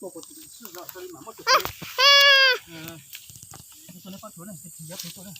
Tua kuv tsis txhij los tau li mas muab tus, tus neb pab tuav na, tus yav pem tuaj na.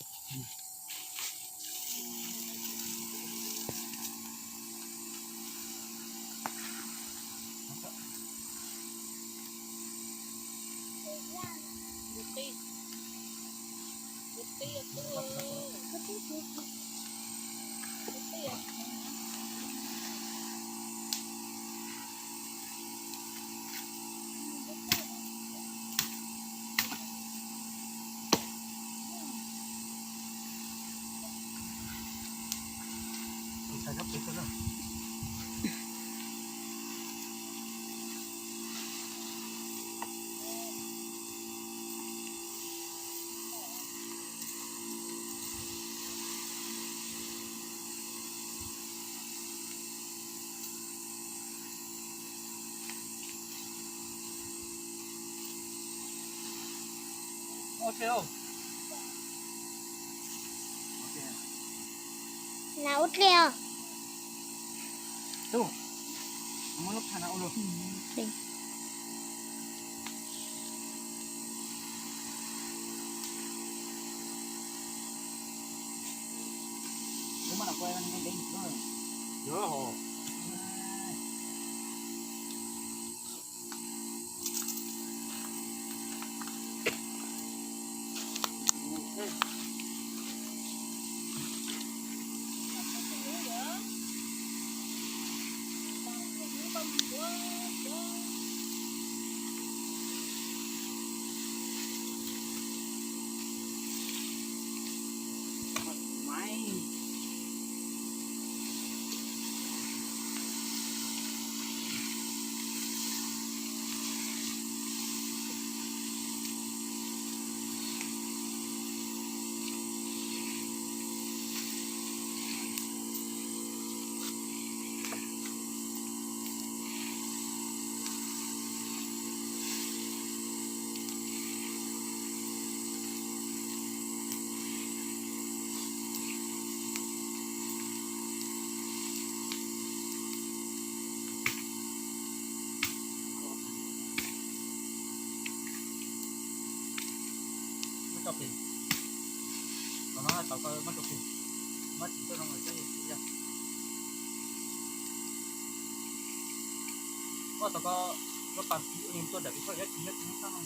Ua dlej os. Muab tso pem. Qhov no tau koj muab tso pem. Muab tsis tau zoo lawm thiab yog. Koj tau koj lub pas ua li tuaj dawm pem koj yog tsis yog tsis muab txaj no.